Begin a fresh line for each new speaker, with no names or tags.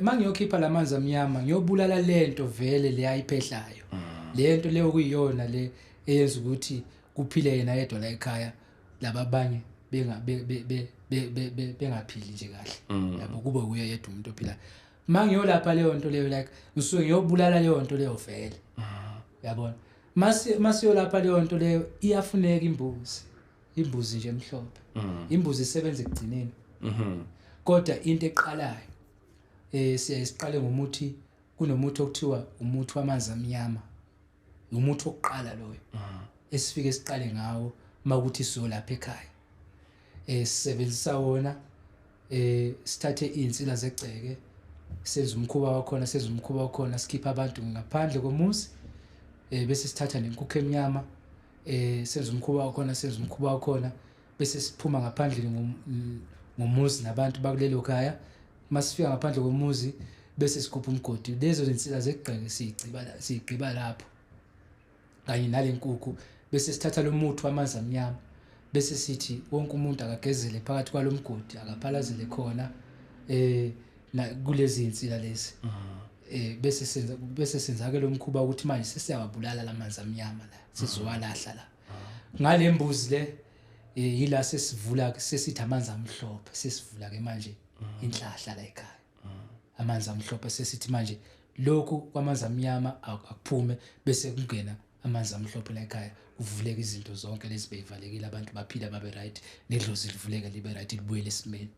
Mangiyokhipha lamanzi amnyama, ngiyobulala lento vele le ayiphehlayo. Lento leyo kuyiyona le eyenza ukuthi kuphile yena yedwa la ekhaya, laba abanye bengaphili nje kahle, yabo, kube uye yedwa umuntu ophila. Mangiyolapha leyo nto leyo, like ngisuke ngiyobulala leyo nto leyo vele, yabona. Masiyolapha leyo nto leyo, iyafuneka imbuzi, imbuzi nje emhlophe. Imbuzi isebenza ekugcineni, kodwa into eqalayo siyaye siqale ngomuthi. Kunomuthi okuthiwa umuthi wamanzi amnyama, umuthi wokuqala loyo esifike siqale ngawo makuthi sizolapha ekhaya. Sisebenzisa wona, sithathe izinsila zegceke, senze umkhuba wakhona, senze umkhuba wakhona, sikhipha abantu ngaphandle komuzi, bese sithatha nenkukhu emnyama, senze umkhuba wakhona, senze umkhuba wakhona, bese siphuma ngaphandle ngomuzi nabantu bakulelo khaya. Masifika ngaphandle komuzi, bese sigubha umgodi, lezo zinsila zegceke siyigqiba lapho kanye nale nkukhu, bese sithatha lo muthi wamanzi amnyama, bese sithi wonke umuntu akagezele phakathi kwalomgodi, akaphalazele khona na kulezi insila lezi. Bese senza ke lo mkhuba ukuthi manje sesiyawabulala lamanzi amnyama la, sizowalahla la ngale mbuzi le. Yila sesivula, sesithi amanzi amhlophe, sesivula ke manje inhlahla la ekhaya, amanzi amhlophe. Sesithi manje lokhu kwamanzi amnyama akuphume, bese kungena amanzi amhlophe la ekhaya, kuvuleke izinto zonke lezi beyivalekile, abantu baphila, babe right, nedlozi livuleke, libe right, libuyele esimeni.